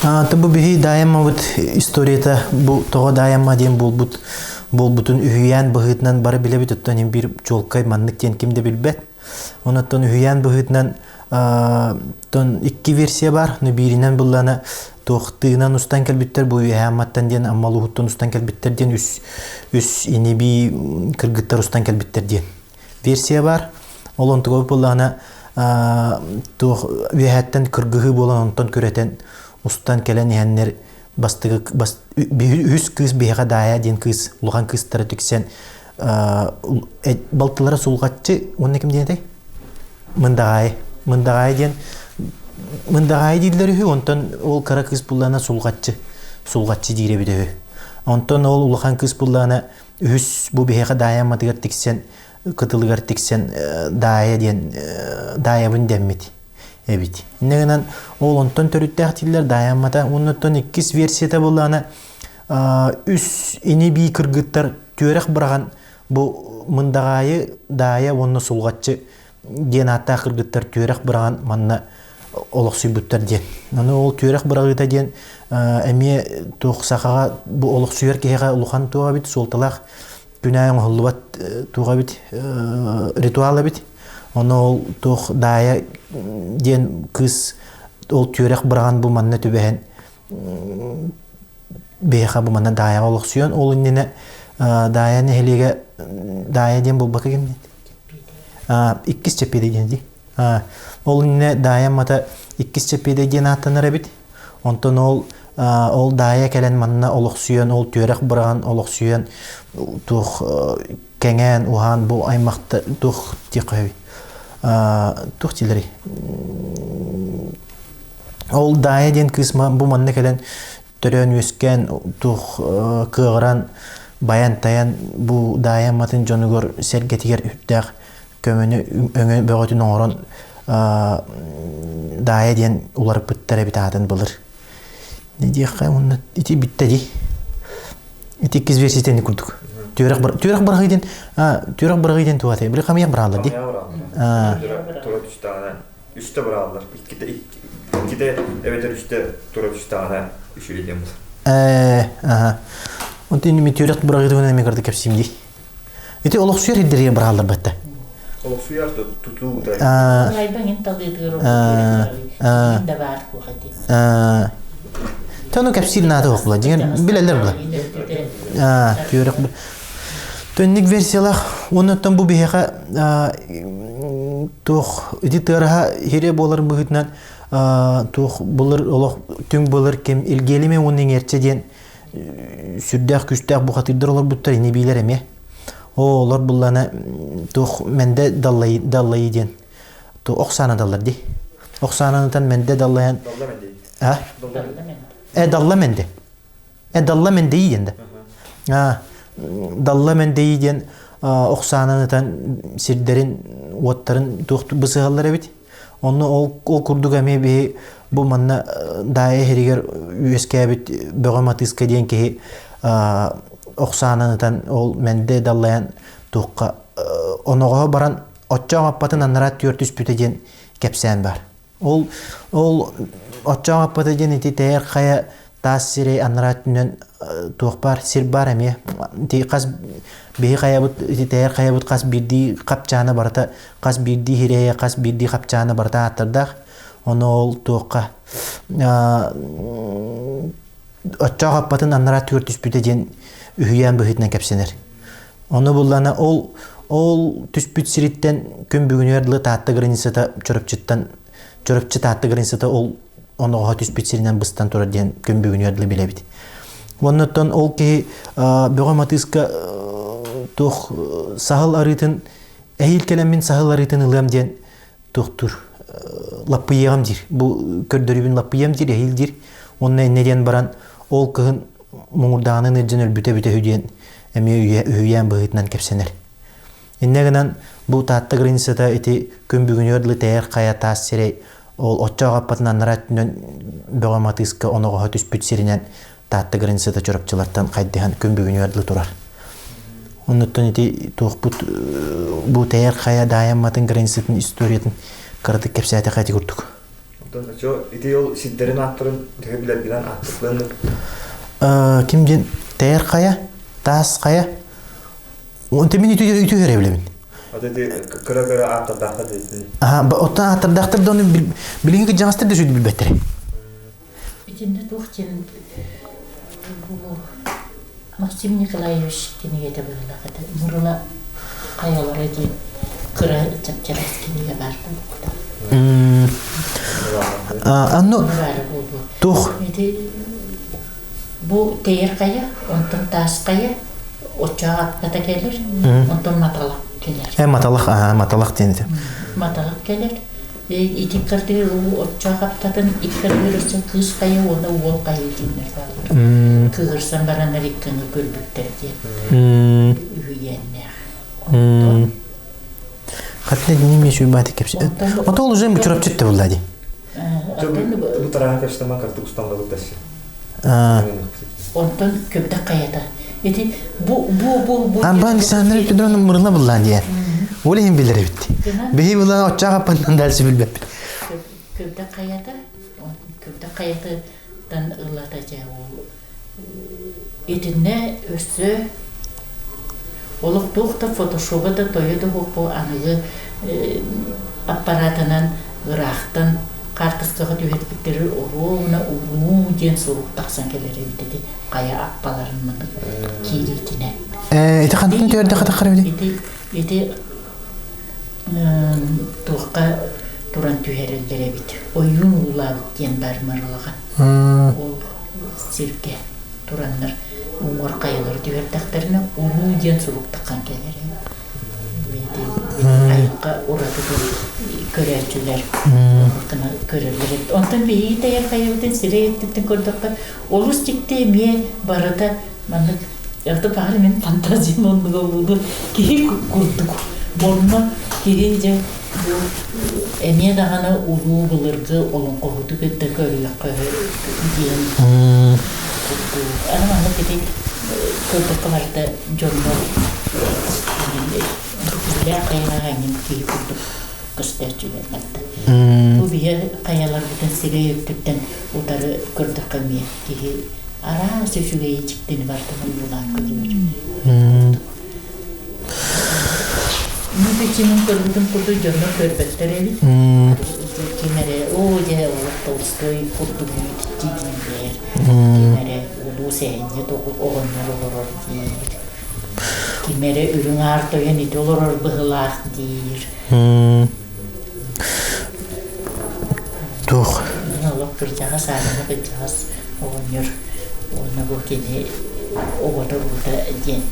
Бу биһи Даайаммабыт историята бу тоҕо Даайамма диэн буолбут буолбутун үһүйээн быһыытынан бары билэбит оттон иһин биир чуолкай маннык диэн ким да билбэт. Онон үһүйээн быһыытынан тон икки версия бар. Ну бииринэн буллана туох тыынан устан кэлбиттэр бу үөһээ Амматтан диэн Амма улууһуттан устан кэлбиттэр диэн үс үс ини-бии кыргыттар устан кэлбиттэр диэн версия бар. Ол онтуга буоллаҕына туох үөһээттэн кыргыһыы буолан онтон күрэтэн устан кэлэн иһэннэр бастакы үһүс кыыс биһиэхэ Даайа диэн кыыс улахан кыыстара түксэн балтылара Сулҕаччы уонна ким диэн этэй? Мындаҕаайы. Мындаҕаайы диэн Мындаҕаайы дииллэр үһү, онтон ол кыра кыыс буллаҕына Сулҕаччы. Сулҕаччы диир эбит үһү. Онтон ол улахан кыыс буллаҕына үһүс бу биһиэхэ Даайа Амматыгар тиксэн кытылыгар тиксэн Даайа диэн Даайабын дэммит эбит. Инньэ гынан ол онтон төрүттээх дииллэр Даайа Аммата. Оннуттан иккис версията буоллаҕына үс ини-бии кыргыттар түөрэх быраҕан бу Мындаҕаайы Даайа уонна Сулҕаччы диэн ааттаах кыргыттар түөрэх быраҕан манна олохсуйбуттар диэн. Аны ол түөрэх быраҕыыта диэн эмиэ туох сахаҕа бу олохсуйар киһиэхэ улахан туох эбит суолталаах күнээ оҥоһуллубат туох эбит ритуал эбит. Ону ол туох Даайа диэн кыыс ол түөрэх быраҕан бу манна түбэһэн биһиэхэ бу манна Даайаҕа олохсуйан ол иннинэ Даайа нэһилиэгэ Даайа диэн буолбака ким иккис Чэппиэдэй диэн дии. Ол иннинэ Даайа Аммата иккис Чэппиэдэй диэн ааттанар эбит. Онтон ол ол Даайа кэлэн манна олохсуйан, ол түөрэх быраҕан олохсуйан туох кэҥээн, уһаан бу аймахта туох диэххэ туох дииллэрий? Ол Даайа диэн кыыс бу манна кэлэн төрөөн-үөскээн туох кыаҕыран байан-тайан бу Даайа Амматын дьонугар сэргэтигэр үрдээх көмөнү өҥө бөҕөтүн оҥорон Даайа диэн уларыппыттар эбит аатын былыр. Не диэххэ уонна ити бүттэ дии. Ити иккис версия курдук. Түөрэх түөрэх быраҕыы диэн түөрэх быраҕыы диэн туох этэй? Били хамыйах быраҕаллар дии. Тура түстэҕинэ үстэ быраҕаллар. Иккитэ иккитэ эбэтэр үстэ тура түстэҕинэ үчүгэй диэн буолар. Ээ, аха. Онтон ини түөрэх быраҕыы туһунан эмиэ кырдык кэпсиим дии. Ити олохсуйар ирдэригэр быраҕаллар бэтте. Олохсуйар да тутуу да. Айбаҥын талыытыгар ордук да баар куох эти. Тону кэпсиир наада суох була. Дьиҥэр билэллэр була. Түөрэх Төннүк версиялаах оннуттан бу биһиэхэ туох ити тыараһа хире буоларын быһыытынан туох былыр олох түҥ былыр ким Илгиэлимэ уонна Иҥэрчэ диэн сүрдээх күүстээх бухатыырдар олорбуттар ини биилэр эмиэ. Оо, олор буллана туох мэндэ даллайы даллайы диэн ту ох саана даллар дии. Ох саананытан мэндэ даллайан А? Э далла мэнде. Э далла мэндэйи диэн да. А далла мэндэйи диэн ох саананытан сирдэрин уоттарын туох бысыһаллар эбит. Онно ол, ол курдук эмиэ биһи бу манна Даайа иһиригэр үөскээбит Бөҕө Матыыска диэн киһи ох саанан ытан ол мэндэ даллайан туохха оноҕоһо баран оччоох аппатын анараа түөр түспүтэ диэн кэпсээн бар. Ол ол оччоох аппата диэн ити тэйэр хайа таас сирэй анараа өттүнэн туох баар сир баар эмиэ ити хас биһи хайабыт ити тэйэр хайабыт хас биирдии хапчаана барыта хас биирдии хирэйэ хас биирдии хапчаана барыта ааттардаах ону ол туохха оччоох аппатын анараа түгэр түспүтэ диэн үһүйээн быһыытынан кэпсэнэр ону буллана ол ол түспүт сириттэн күн бүгүнүгэр дылы Таатта границата Чурапчыттан Чурапчы Таатта границата ол оноҕоһо түспүт сиринэн быстан турар диэн күн бүгүнүгэр дылы билэбит. Уоннаттан ол киһи Бөҕө Матыыска туох саһыл арыытын эһиил кэлэммин саһыл арыытын ылыам диэн туохтуур лаппыйыаҕым диир. Бу көрдөрүүбүн лаппыйыам диир, эһиил диир. Уонна иннэ диэн баран ол кыһын муҥурдааҕынан ыалдьан өлбүтэ эбитэ үһү диэн эмиэ үһүйээн быһыытынан кэпсэнэр. Иннэ гынан бу Таатта границата ити күн бүгүнүгэр дылы тэйэр хайа таас сирэй ол оччоох аппатын аннараа өттүнэн Бөҕө Матыыска оноҕоһо түспүт сиринэн Таатта границата Чурапчылартан хайдыһан күн бүгүнүгэр дылы турар. Оннуттан ити туохпут бу тэйэр хайа Даайамматын границатын историятын кыратык кэпсээтэххэ ити курдук. Оттон очо ити ол сирдэрин ааттарын төһө билэргинэн ааттыклан Ким диэн Тээр хайа, Таас хайа. Онто мин үтү үтү билэбин. Ата ити кыра-кыра ааттардаахтар диэтин. Аха, оттон ааттардаахтар да ону билиҥҥи кырдьаҕастар да сүдү билбэттэр. Итиннэ туох диэн бу Максим Николаевич кинигэтэ быһыылаах этэ. Мырыла хайалара диэн кыра чапчарас кинигэ баар буолбута. Анну Баара буолуо. Туох? Ити бу тэйэр хайа, онтон таас хайа, оччоҕо аттата кэлэр, онтон маталах кэлэр. Э, маталах, аа, маталах диэн этэ. Маталах кэлэр. Ити кырдыыр уу оччоох аптатын икки ардыгар өссө кыыс хайа уонна уол хайа диэннэр бааллар. Кыыһырсан бараннар иккини көрбүттэр диэн үһүйээннээх. Онтон Хатта дини сүйбааты кепси. Ото ол уже чурапчытты булла ди. Бу тараһа кэпсэтэмэн картык устан тасси. Онтон көбдөх хайата. Ити бу бу бу бу Амбан Александр Петровна мырына буллаан диэн. Ол иһин билэр эбит. Биһи булан оччоох аппаннан дальше билбэппит. Көбдөх хайата, көбдөх хайатыттан ыллата дьэ ол итиннэ өссө олох туох да фотошоба да тойо да суох аныгы аппаратынан ыраахтан хаартыскаҕа түһэрбиттэри оруобуна улуу диэн сурук тахсан кэлэр эбит ити хайа аппаларын маннык киириитинэн. Ити хантан түөрдэ хатаххар эбит? Ити ити туохха туран түһэрэллэр эбит. Ойуун уулаабыт диэн баар Марылаҕа. Ол сиргэ тураннар уҥуор хайалары түһэрдэхтэринэ улуу диэн сурук таххан кэлэр айылҕа ураты көрөөччүлэр көрөллөр эбит. Онтон биһиги тэйэр хайабытын сирэй өттүттэн көрдөххө олус дьикти эмиэ барыта маннык это баҕар мин фантазиям оннуга буолуо киһи курдук онно киһи дьэ бу эмиэ даҕаны улуу былыргы олоҥхоһуту кытта көрүөххэ диэн курдук аны маннык ити көрдөххө барыта дьоннор биллээх хайаҕа эҥин киһи курдук көстөөччүлэр барда. Бу биһи хайаларбытын сирэй өттүттэн утары көрдөххө эмиэ киһи араас үчүгэйи дьиктини барытын ойуулаан көрөр. Ну, кичимин көрбүтүм курдук дьоннор көрбөттөр эбит. Ким эрэ, оо, дьэ, олох Толстой курдук үүтүттүү дииллэр. Ким эрэ улуу сэһэнньит оҕонньор олорор диир. Ким эрэ үрүҥ аар тойон ити олорор быһылаах диир. Туох? Олох кырдьаҕас, аарыма кырдьаҕас оҕонньор уонна бу кини оҕото уруута диэн.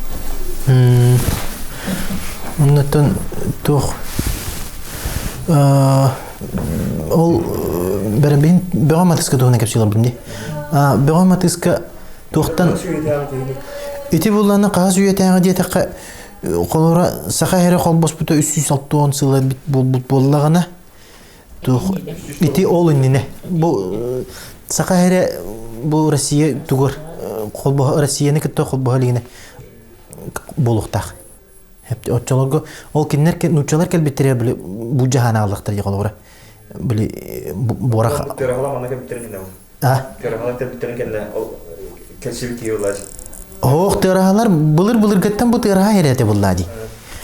Оннуттан туох ол бэрэбин бөҕө матыска туһунан кэпсии олорбум дии. Бөҕө матыска туохтан ити булланы хаһыс үйэтээҕи диэтэххэ холобура саха эрэ холбоспута 360 сыла буолбут буоллаҕына туох ити ол иннинэ бу саха эрэ бу Россия тугар холбоһо Россияны кытта холбоһо илигинэ буолуохтаах. Оччолорго ол кинилэр нууччалар кэлбиттэрэ били бу дьаһаан ааллахтар дии холобура били буорах Тыараһала манна кэлбиттэрин кэннэ а Тыараһалар кэлбиттэрин кэннэ ол кэлсибит киһи буоллаа Оох тыараһалар былыр былыргыттан бу тыараһа эрэ этэ буоллаа дии.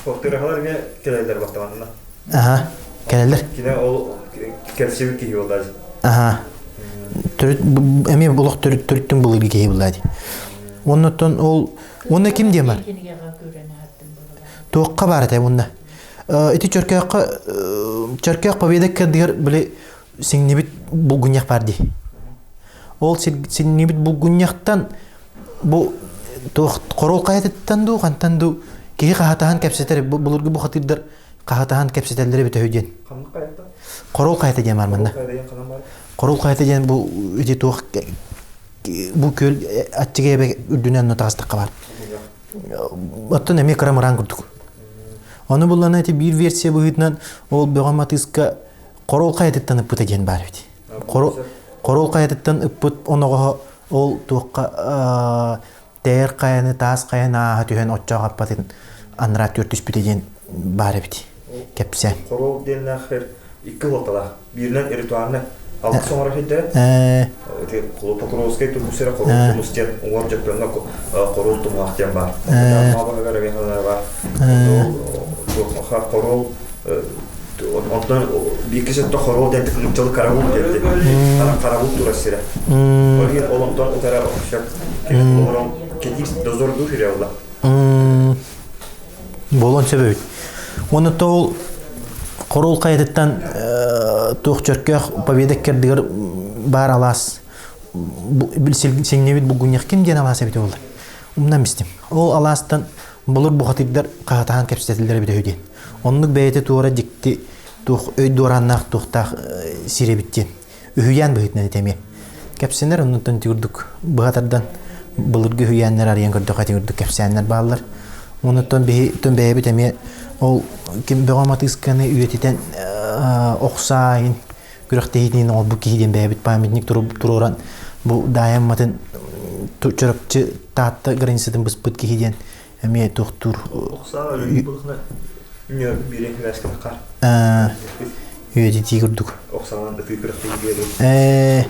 Ол тыараһалар эмиэ кэлэллэр баттаманна. Аха, кэлэллэр. Кини ол кэлсибит киһи буоллаа дии. Аха. Төрүт эмиэ олох төрүт төрүттүн былыргы киһи буоллаа дии. Оннуттан ол уонна ким диэн бар? Туохха баар этэ уонна? Ити Чөркөөххө Чөркөөх Победа кырдыгар били сиҥнибит булгунньах баар дии. Ол сиҥнибит булгунньахтан бу туох хоруол хайатыттан дуу, хантан дуу киһи хаһатаһан кэпсэтэр былыргы бухатыырдар хаһатаһан кэпсэтэллэрэ эбитэ үһү диэн. Ханнык хайата? Хоруол хайата диэн бар манна. Хоруол хайата диэн бу ити туох бу күөл аччыгый эбэ үрдүнэн онно таҕыстахха баар. Оттон эмиэ кыра мыраан курдук. Ону буллана ити биир версия быһыытынан ол бөҕө матыыска хоруол хайатыттан ыппыта диэн баар эбит. Хоруол хайатыттан ыппыт оноҕоһо ол туохха тээр хайаны таас хайаны ааһа түһэн оччоох аппатын анараа түөрт түспүтэ диэн баар эбит. Кэпсээн. Хоруол диэннээх икки уолталаах. Бииринэн ритуальнай. Алгыс оҥорор сирдэрэ. Ити Покровскай тумус сирэ Хоруол тумус диэн уҥуор Дьөппөҥҥө Хоруол тумуһах диэн баар. Баһыгар эмиэ баар. Хоруол онтон биир киһи хоруол диэн нууччалыы караул диэн караул турар сирэ. Ол иһин ол онтон утара сөп олорон кэтиир дозордуу сирэ буолла. Буолуон сөп эбит. Уонна ол Хоруол хайатыттан туох чөркөөх Победа кэрдигэр баар алаас сиҥнэбит булгунньах ким диэн алаас эбитэ буолла. Умнан истим. Ол алаастан былыр бухатырдар хаһатаһан кэпсэтэллэр эбитэ үһү диэн. Оннук бэйэтэ туора дьикти туох өй дуорааннаах туохтаах сир эбит диэн. Үһүйээн быһыытынан этэ эмиэ. Кэпсэнэр оннуттан ити курдук быһа тардан былыргы үһүйээннэр арыйан көрдөххө ити курдук кэпсээннэр бааллар. Онуттан биһи бэйэбит эмиэ ол ким бөҕө матыысканы үйэтитэн охсаайын күрэхтэһиитин оҥорбут киһи диэн бэйэбит памятник туруоран бу Даайамматын Чурапчы Таатта границатын быспыт киһи диэн эмиэ туохтуур Охсаа өлүү булхна биирин күрэскэ хар. Үйэтитии курдук. Охсаанан ытыы күрэхтэһии биэрэр.